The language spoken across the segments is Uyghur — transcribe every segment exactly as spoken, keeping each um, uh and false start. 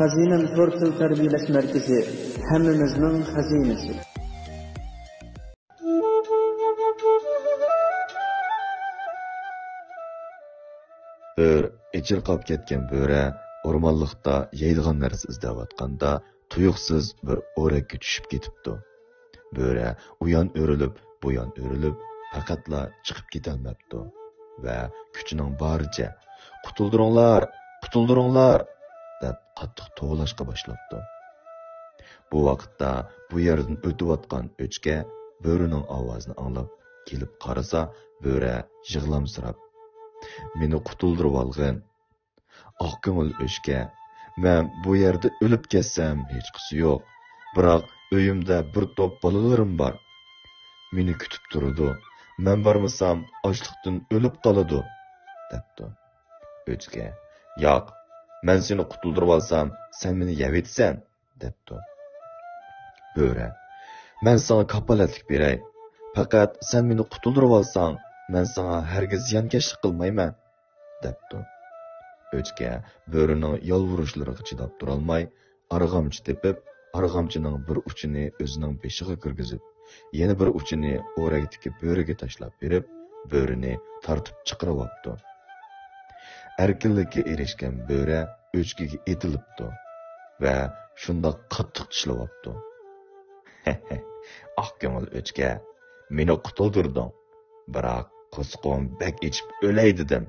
خەزىنەم تور تىل تەربىيەلەش مەركىزى، ھەممىمىزنىڭ خەزىنىسى. بىر ئېچىرقاپ كەتكەن بۆرە ئورمانلىقتا يەيدىغان نەرسە ئىزدەۋاتقاندا، تۇيۇقسىز بىر ئورەككە چۈشۈپ كېتىپتۇ. بۆرە ئۇيان ئۆرۈلۈپ، بۇيان ئۆرۈلۈپ، پەقەتلا چىقىپ كېتەلمەپتۇ ۋە كۈچىنىڭ بارىچە، «قۇتۇلدۇرۇڭلار! قۇتۇلدۇرۇڭلار!» دەپ قاتتىق توۋلاشقا باشلاپتۇ. بۇ ۋاقىتتا بۇ يەردىن ئۆتۈۋاتقان ئۆچكە بۆرىنىڭ ئاۋازىنى ئاڭلاپ كېلىپ قارىسا، بۆرە يىغلامسىراپ، «مېنى قۇتۇلدۇرۇۋالغىن.» «ئاق كۆڭۈل ئۆچكە، مەن بۇ يەردە ئۆلۈپ كەتسەم ھېچقىسى يوق. بىراق ئۆيۈمدە بىر توپ بالىلىرىم بار. مېنى كۈتۈپ تۇرىدۇ. مەن بارمىسام ئاچلىقتىن ئۆلۈپ قالىدۇ» دەپتۇ. ئۆچكە، «ياق، مەن سېنى قۇتۇلدۇرۇۋالسام، سەن مېنى يەۋېتىسەن» دەپتۇ. بۆرە، «مەن ساڭا كاپالەتلىك بېرەي. پەقەت سەن مېنى قۇتۇلدۇرۇۋالساڭ، مەن ساڭا ھەرگىز زىيانكەشلىك قىلمايمەن» دەپتۇ. ئۆچكە بۆرىنىڭ يالۋۇرۇشلىرىغا چىداپ تۇرالماي، ئارغامچا تېپىپ، ئارغامچىنىڭ بىر ئۇچىنى ئۆزىنىڭ بېشىغا كىرگۈزۈپ، يەنە بىر ئۇچىنى ئورەكتىكى بۆرىگە تاشلاپ بېرىپ، بۆرىنى تارتىپ چىقىرىۋاپتۇ. ئەركىنلىككە ئېرىشكەن بۆرە ئۆچكىگە ئېتىلىپتۇ ۋە شۇنداق قاتتىق چىشلىۋاپتۇ. «ئاق كۆڭۈل ئۆچكە، مېنى قۇتۇلدۇردۇڭ. بىراق قورسىقىم بەك ئېچىپ ئۆلەي دېدىم.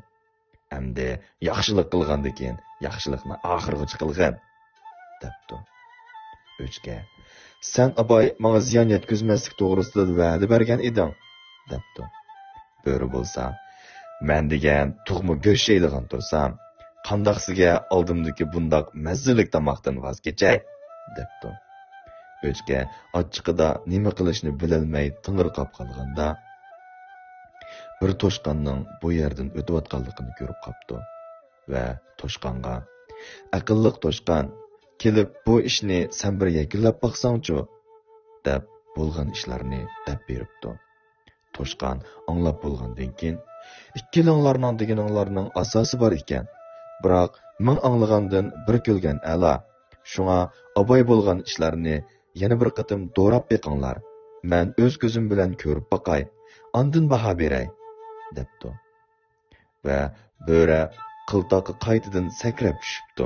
ئەمدى ياخشىلىق قىلغاندىكىن ياخشىلىقنى ئاخىرغىچە قىلغىن» دەپتۇ. ئۆچكە، «سەن ئاباي ماڭا زىيان يەتكۈزمەسلىك توغرىسىدا ۋەدە بەرگەن ئىدىڭ» دەپتۇ. بۆرە بولسا، «مەن دېگەن تۇغما گۆش يەيدىغان تۇرسام، قانداقسىگە ئالدىمدىكى بۇنداق مەززىلىك تاماقتىن ۋاز كېچەي» دەپتۇ. ئۆچكە ئاچچىقىدا نېمە قىلىشنى بىلەلمەي تېڭىرقاپ قالغاندا، بىر توشقاننىڭ بۇ يەردىن ئۆتۈۋاتقانلىقىنى كۆرۈپ قاپتۇ ۋە توشقانغا، «ئەقىللىق توشقان، كېلىپ بۇ ئىشنى سەن بىر يەكۈنلەپ باقساڭچۇ» دەپ، بولغان ئىشلارنى دەپ بېرىپتۇ. توشقان ئاڭلاپ بولغاندىن كېيىن، «ئىككىلىڭلارنىڭ دېگىنىڭلارنىڭ ئاساسى بار ئىكەن. بىراق مىڭ ئاڭلىغاندىن بىر كۆرگەن ئەلا. شۇڭا ئاباي بولغان ئىشلارنى يەنە بىر قېتىم دوراپ بېقىڭلار. مەن ئۆز كۆزۈم بىلەن كۆرۈپ باقاي، ئاندىن باھا بېرەي» دەپتۇ. ۋە بۆرە قىلتاققا قايتىدىن سەكرەپ چۈشۈپتۇ.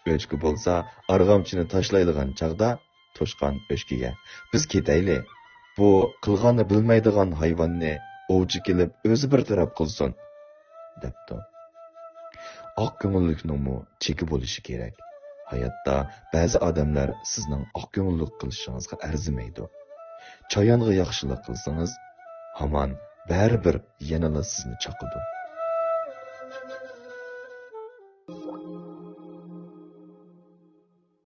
ئۆچكە بولسا ئارغامچىنى تاشلايدىغان چاغدا توشقان ئۆچكىگە، «بىز كېتەيلى، بۇ قىلغاننى بىلمەيدىغان ھايۋاننى ئوۋچى كېلىپ ئۆزى بىر تەرەپ قىلسۇن» دەپتۇ. ئاق كۆڭۈللۈكنىڭمۇ چېكى بولۇشى كېرەك. ھاياتتا بەزى ئادەملەر سىزنىڭ ئاق كۆڭۈللۈك قىلىشىڭىزغا ئەرزىمەيدۇ. چايانغا ياخشىلىق قىلسىڭىز، ھامان بەرىبىر يەنىلا سىزنى چاقىدۇ.